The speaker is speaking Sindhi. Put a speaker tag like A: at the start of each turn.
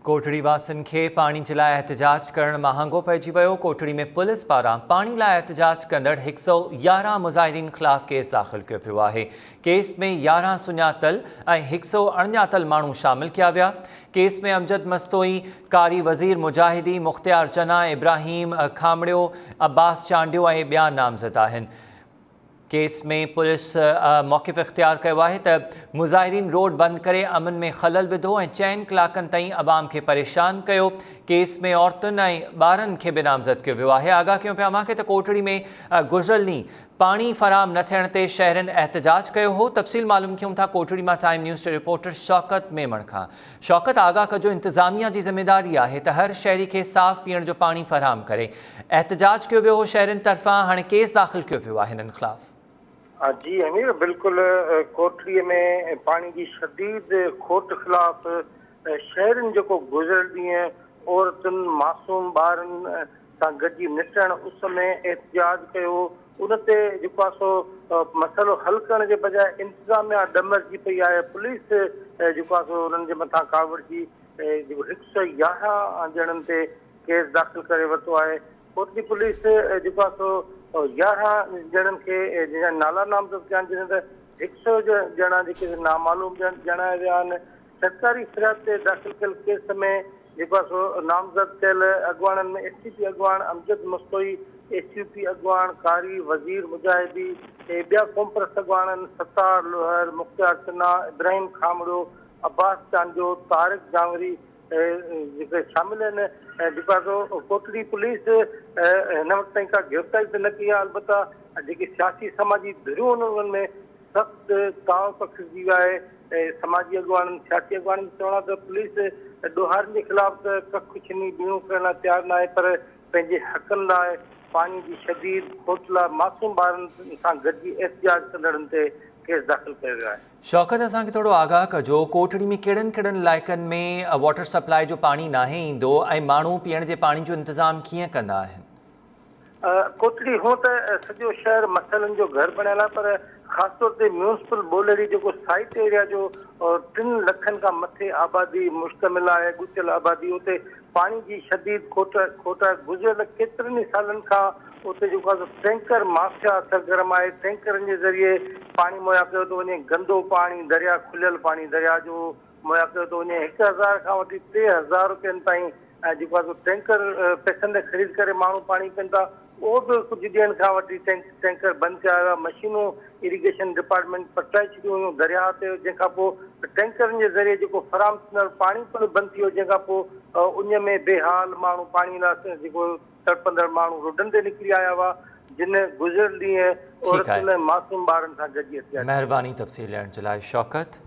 A: ڪوٽڙي واسين کي پاڻي جي لاء احتجاج ڪرڻ مهانگو پئجي ويو، ڪوٽڙي ۾ پوليس پاران پاڻي لاء احتجاج ڪندڙ 111 مظاهرين خلاف ڪيس داخل ڪيو ويو آهي، ڪيس ۾ 11 سڃاتل ۽ 100 اڻڃاتل ماڻهو شامل ڪيا ويا، ڪيس ۾ امجد مستوئي، قاري وزير مجاهدي، مختيار چنا، ابراهيم کامڙيو، عباس چانڊيو ۽ ٻيا نامزد آهن. ڪيس ۾ پوليس موقف اختيار ڪيو آهي ته مظاهرين روڊ بند ڪري امن ۾ خلل وڌو ۽ چئن ڪلاڪن تائين عوام کي پريشان ڪيو، ڪيس ۾ عورتن ۽ ٻارن کي به نامزد ڪيو ويو آهي. آگاهه ڪيون پيا اوهان کي ته ڪوٽڙي ۾ گذريل ڏينهن پاڻي فراهم نه ٿيڻ تي شهرين احتجاج ڪيو هو. تفصيل معلوم ڪيون ٿا ڪوٽڙي مان ٽائيم نيوز جي رپورٽر شوڪت ميمڻ کان. شوڪت آگاهه ڪجو انتظاميا جي ذميواري آهي ته هر شهري کي صاف پيئڻ جو پاڻي فراهم ڪري. احتجاج ڪيو ويو هو شهرين طرفان هاڻي ڪيس داخل ڪيو ويو آهي هنن خلاف.
B: جي امير بلڪل ڪوٽڙي ۾ پاڻي جي شديد کوٽ خلاف شهرين جيڪو گذريل ڏينهن عورتن معصوم ٻارن سان گڏجي نٽهڻ اس ۾ احتجاج ڪيو ان تي جيڪو آهي سو مسئلو حل ڪرڻ جي بجاء انتظاميا ڏمرجي پئي آهي پوليس جيڪو آهي سو انهن جي مٿان ڪاوڙجي جيڪو 111 ڄڻن تي ڪيس داخل ڪري ورتو آهي ڪوٽڙي پوليس جيڪو آهي سو 11 ڄڻن کي جن جا نالا نامزد ڪيا آهن جڏهن ته 100 ڄڻا جيڪي نامعلوم ڄاڻايا ويا آهن سرڪاري فرياد تي داخل ڪيل ڪيس ۾ جيڪو آهي سو نامزد ڪيل اڳواڻن ۾ ايس ٽي پي اڳواڻ Amjad Mastoi, S U P اڳواڻ قاري وزير مجاهدي ۽ ٻيا قومپرست اڳواڻن ستار لوهر، مختيار چنا، ابراهيم کامڙو، عباس چانڊيو، طارق جانوري جيڪي شامل آهن ۽ جيڪو آهي سو ڪوٽڙي پوليس هن وقت تائين ڪا گرفتاري ته نه ڪئي آهي البته جيڪي سياسي سماجي ڌريون آهن انهن ۾ سخت تاء پکڙجي ويو آهي، سماجي اڳواڻن، سياسي اڳواڻن جو چوڻ آهي ته پوليس ڏوهارين جي خلاف ته ڪک ڇني ٻيڻو ڪرڻ لاء تيار ناهي پر پنهنجي حقن لاء پاڻي جي شديد کوٽ لاء معصوم ٻارن سان گڏجي احتجاج ڪندڙن تي ڪيس داخل ڪيو ويو آهي.
A: شوڪت اسان کي ٿورو آگاهه ڪجو ڪوٽڙي ۾ ڪهڙن ڪهڙن علائقن ۾ واٽر سپلاء جو پاڻي ناهي ايندو ۽ ماڻهو پيئڻ جي پاڻي جو انتظام ڪيئن ڪندا آهن؟
B: ڪوٽڙي هونء ته سڄو شهر مسئلن جو گهر بڻيل آهي پر خاص طور تي ميونسپل ٻولهڙي جيڪو سائيٽ ايريا جو ٽن لکن کان مٿي آبادي مشتمل آهي ڳتيل آبادي اتي پاڻي جي شديد کوٽ کوٽ آهي گذريل ڪيترن ئي سالن کان اتي جيڪو آهي سو ٽينڪر مافيا سرگرم آهي ٽينڪرن جي ذريعي پاڻي مهيا ڪيو ٿو وڃي گندو پاڻي دريا کليل پاڻي دريا جو مهيا ڪيو ٿو وڃي 1000 کان وٺي 3000 روپين تائين جيڪو آهي سو ٽينڪر پئسن تي خريد ڪري ماڻهو پاڻي پين ٿا اهو به ڪجهه ڏينهن کان وٺي ٽينڪر بند ڪيا ويا مشينون اريگيشن ڊپارٽمينٽ پٽرائي ڇڏيون هيون درياهه تي جنهن کان پوء ٽينڪرن جي ذريعي جيڪو فراهم ٿيندڙ پاڻي پڻ بند ٿي ويو جنهن کان پوء اڃ ۾ بي حال ماڻهو پاڻي لاء جيڪو تڙپندڙ ماڻهو روڊن تي نڪري آيا هئا جن گذريل ڏينهن
A: ٺيڪ آهي
B: عورتن ۽ معصوم ٻارن سان گڏجي احتجاج ڪيو.
A: مهرباني تفصيل ڏيڻ جي لاء شوڪت.